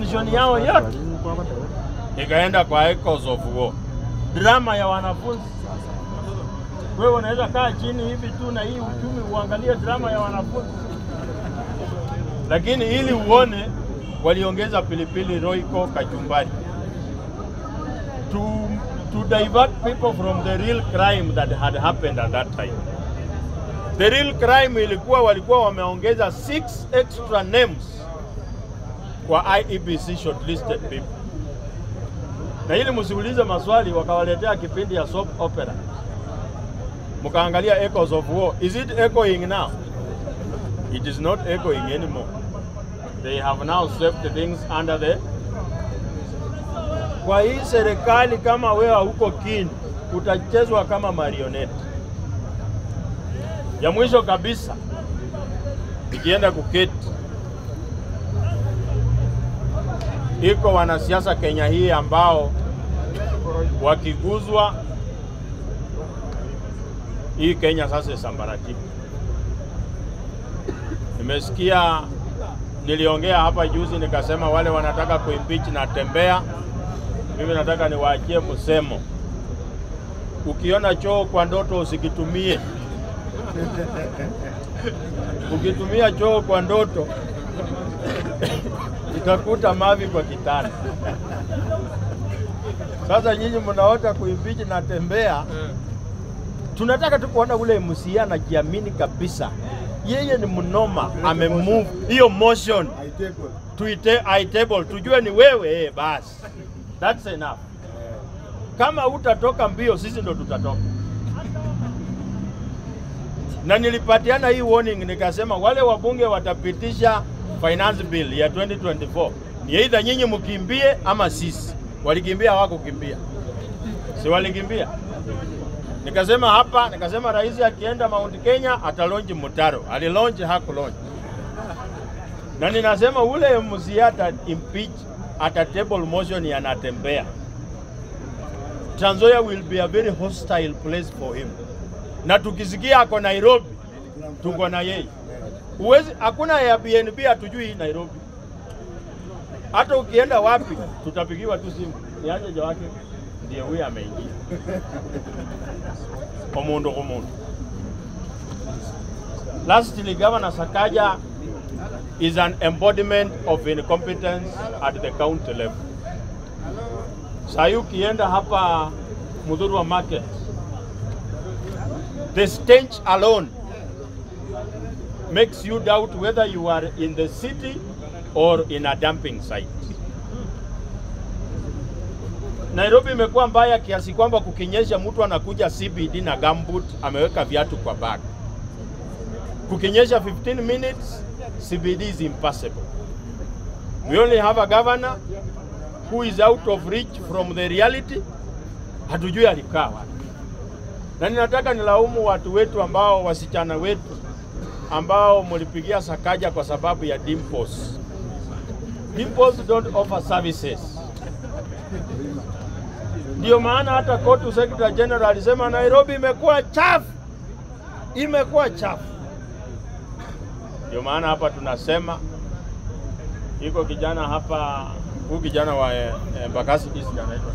Attention yao yote ikaenda kwa Echoes of War, drama ya wanafunzi. Wewe unaweza kaa chini hivi tu na hii uchumi uangalie drama ya wanafunzi, lakini ili uone waliongeza pilipili, roiko, kachumbari to divert people from the real crime that had happened at that time. The real crime ilikuwa walikuwa wameongeza 6 extra names kwa IEBC shortlisted people. Na ili msiulize maswali, wakawaletea kipindi ya soap opera. Mkaangalia Echoes of War. Is it echoing now? It is not echoing anymore. They have now swept things under the... Kwa hii serikali kama wewe huko keen, utachezwa kama marionette. Ya mwisho kabisa, ikienda kuketi, iko wanasiasa Kenya hii ambao wakiguzwa hii Kenya sasa isambaratike. Nimesikia, niliongea hapa juzi nikasema wale wanataka kuimpeach na tembea, mimi nataka niwaachie msemo. Ukiona choo kwa ndoto usikitumie. Ukitumia choo kwa ndoto utakuta mavi kwa kitanda. Sasa nyinyi mnaota kuimpeach na tembea. Tunataka tu kuona ule MCA anajiamini kabisa. Yeye ni mnoma, amemove hiyo motion. Tuite I table, tujue ni wewe, basi. That's enough. Kama utatoka mbio, sisi ndo tutatoka. Na nilipatiana hii warning nikasema wale wabunge watapitisha finance bill ya 2024 ni either nyinyi mkimbie ama sisi. Walikimbia, hawakukimbia? Si walikimbia? Nikasema hapa, nikasema rais akienda Mount Kenya atalaunch mtaro. Alilaunch, hakulaunch? Na ninasema ule MCA ata impeach, ata table motion ya Natembeya, Trans Nzoia will be a very hostile place for him. Na tukisikia ako Nairobi, tuko na yeye. Uwezi, hakuna Airbnb hatujui Nairobi. Hata ukienda wapi, tutapigiwa tu simu. Niaje Jawake? Ndiye huyu ameingia. Omundu omundu. Lastly, Governor Sakaja is an embodiment of incompetence at the county level. Sahi ukienda hapa Muthurwa Market, the stench alone makes you doubt whether you are in the city or in a dumping site. Nairobi imekuwa mbaya kiasi kwamba kukinyesha mtu anakuja CBD na gumboot, ameweka viatu kwa bag. Kukinyesha 15 minutes, CBD is impassable. We only have a governor who is out of reach from the reality. Hatujui alikaa wapi. Na ninataka nilaumu watu wetu ambao, wasichana wetu ambao mlipigia Sakaja kwa sababu ya dimples. Dimples don't offer services. Ndio maana hata COTU Secretary General alisema Nairobi imekuwa chafu, imekuwa chafu. Ndio maana hapa tunasema iko kijana hapa, huyu kijana wa Embakasi East anaitwa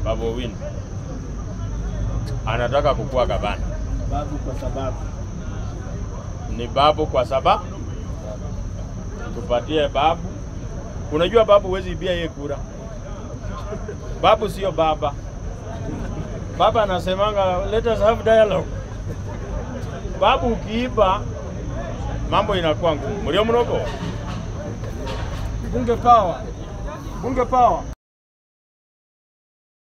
Babu Owino anataka kukua gavana. Babu kwa sababu. Ni babu kwa sababu tupatie babu. Unajua babu huwezi ibia yeye kura. Babu sio baba. Baba anasemanga, "Let us have dialogue." Babu ukiiba mambo inakuwa ngumu. Mlio mnoko? Bunge power. Bunge power.